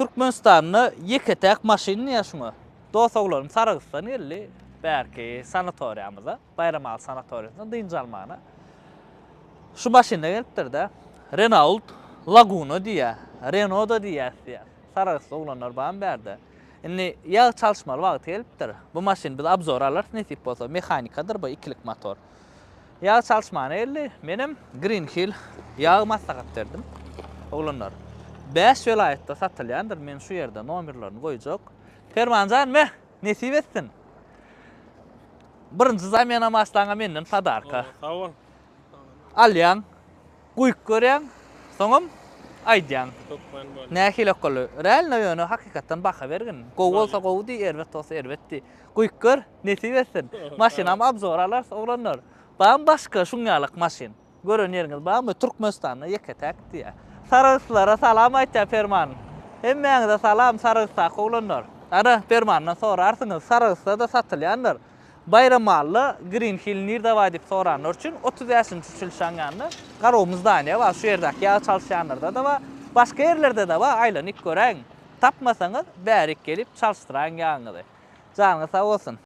Türkmenistanda ýeke-täk maşyn diýýär şuňa. Dos oglanym Sarahsdan geldi bärki sanatoriýamyza, Baýramaly sanatoriýasyna dynç almana. Şu maşynda gelipdir-de. Renault Laguna diýýär. Renault-da diýýäs diýýär. Sarahsly oglanlar barmy bärde? Indi ýag çalyşmaly wagty gelipdir. Bu maşyny biz obzor alarys nesip bolsa. Mehanikadyr bu ikilik motor. Ýag çalyşmana geldi. Menem Green Hill ýag maslahat berdim. Oglanlar, 5 welaýatda satylýandyr. Men şu ýerde nomerlerini goýjak. Permanjan me, nesip etsin. Birinji zamena maşlaňa menden podarka. Sag bol. Alýaň, guýup görýäň, soňam aýdýaň. Hökman bolýar. Nähili boldy? Realno ýöne hakykatdan baha bergin. Gowy bolsa gowy diý, erbet bolsa erbet diý. Guýup gör, nesip etsin. Maşynam obzor alarys oglanlar. Barmy başga şuň ýalak maşyn? Gören ýeriňiz barmy? Türkmenistanda ýeke-täk diýýär. Sarahslylara salam aýtýar Perman. Hemmäňize salam Sarahsdaky oglanlar. Ana, Permandan sorarsyňyz, Sarahsda-da satylýandyr. Baýramalyda Green Hill nirde bar diýip soranlar üçin 35-nji uçilişäň ýanynda Garagum zdaniýa bar, şu ýerdäki ýag çalyşýanlarda-da bar, başga ýerlerde-de bar, aýlanyp göräýiň. Tapmasaňyz, bärik gelip çalyşdyraýyň ýagyňyzy. Janyňyz sag bolsun!